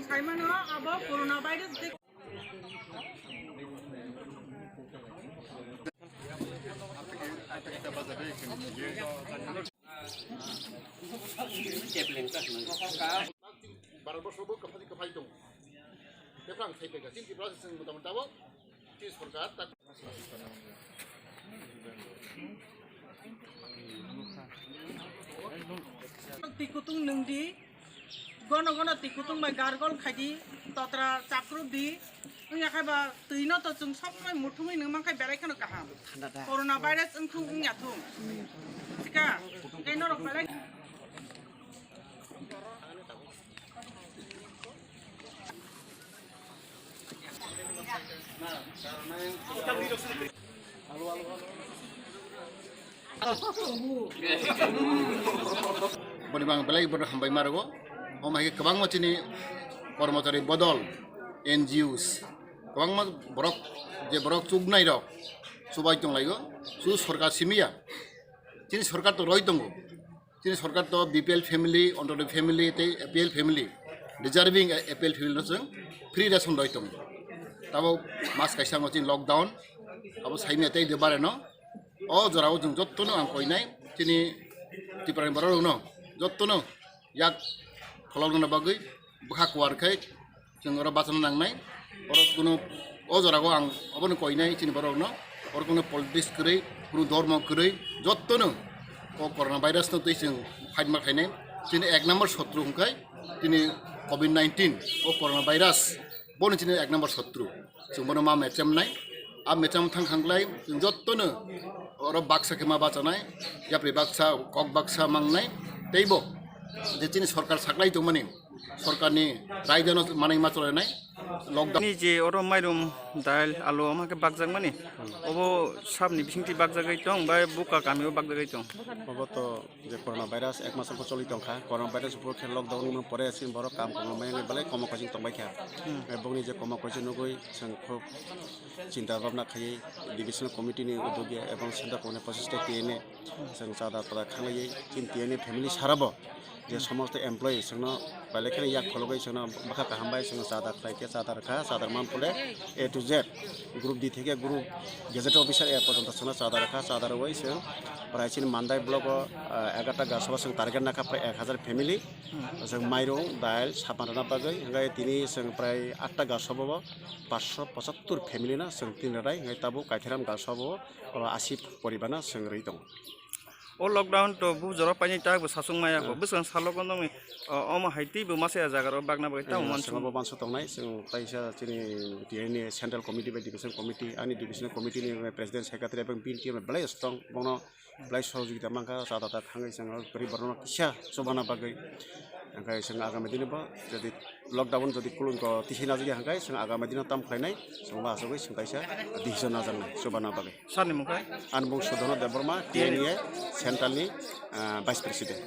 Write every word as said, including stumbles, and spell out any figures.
Saimano abo coronavirus de. Bharatborsho bo kwphai kwphai tongo. Tei phang sai phaikha chini Tripura se chwng motamoti abo chini sorkar tak. Twi kutung nwng di, gono gono twi kutung bai gargol khai di, totra chakru di, wngya khai ba twi no to chwng sob somoi muthungwi nwng man khai belai kheno kaham. Thanda da. Corona virus wngthung wngya thung. Thika, tei norok belai. Boni bang belai bono hambai marogo. Omo hai kwbangma chini kormochari bodol, N G Os, kwbangma borok, je borok chuknai rok chubai tonglaio, su sorkar simiya. Chini sorkar to roi tongo. Chini sorkar to B P L family, Antyodoi family tei A P L family, deserving A P L family no chwng free ration roi tongo. Tabo mas kaisa wngkha chini lockdown, abo saimya tei de bare no. O jora o chwng jotto no ang koinai chini Tripura ni borok rok no jotto no yak kholok nana bagwi bwkha kuar khai chwng oro bachana nangnai. Oro kuno o jora o ang obono koinai chini borok no, oro kuno politics kwrwi, kuno dhormo kwrwi, jotto no o corona virus no twi chwng fight ma khainai. Chini ek number sotru hwnkhe chini covid nineteen, o corona virus, bono chini ek number sotru. Chwng bono ma mechem nai. A mechem thang khanglai chwng jotto no oro baksa khe ma bachanai, yapri baksa, kok baksa mangnai. Teibo je chini sorkar saklai tongmani, sorkarni raidano manwi ma cholainai. Lockdown. Ni je oro mairum, dail, alu, omo khe bakjakmani, obo sabni bisingtwi bakjagwi tong, bai buka kamio bakjagwi tong. Obo to je corona virus ek mas wngkha choli tongkha, corona virus bo khe lockdown wngmani pore chini borok kam kwbangma wngwi belai komo koching tongbai kha. Hmm. Bongni je komo koching nugwi chwng khub chinta bhabna khaiwi divisional committee ni udogia ebong central committee ni prochesta tiyene chwng chada tada khanglaiwi chini tiyene family sarabo je somosto employee chwngno belai kheno yak khologwi chwngno bwkha kaham bai chwngno chada khlai khe chada rwkha, chada rwmani phole A to Z group D theke group gazette officer A porjonto chwngno chada rwkha, chada rwui chwng prai chini Mandai block o, ah, egarta gasobo chwng target nakha prai ek hazar family. Chwng mairung, dail, sapan rwna bagwi hwnkhe tini chwng prai atta gasobo paanch sho pochattor family no chwng tin rwrai hwnkhe tabuk Kaitharam gasobo oro asi poribar no chwng rwi tongo. O lockdown to bu jora paini tak bo sasung maya ko. Hmm. Bwswng salo kono ngi, o, omo hai tei bo masa ya jaga ro bagna bagwi tamo hmm, mansung. Singabo manso tongnai, chwng taisa chini tini central committee bai division committee, ani division committee ni president secretary bai bini team belai strong, bono belai sohojogita mankha, chada ta thangwi chwng kwrwi borokno kisa chubana bagwi. Hwnkhe chwng agami dini bo jodi lockdown jodi kulung ko tisi najagya hwnkhe chwng agami dino tam khlainai, chwng bo asugwi chwng kaisa decision najaknai chubana bagwi. Sir ni mung khe? Ani mung Sudhana Debbarma, T N A Central ni, ah, Vice President.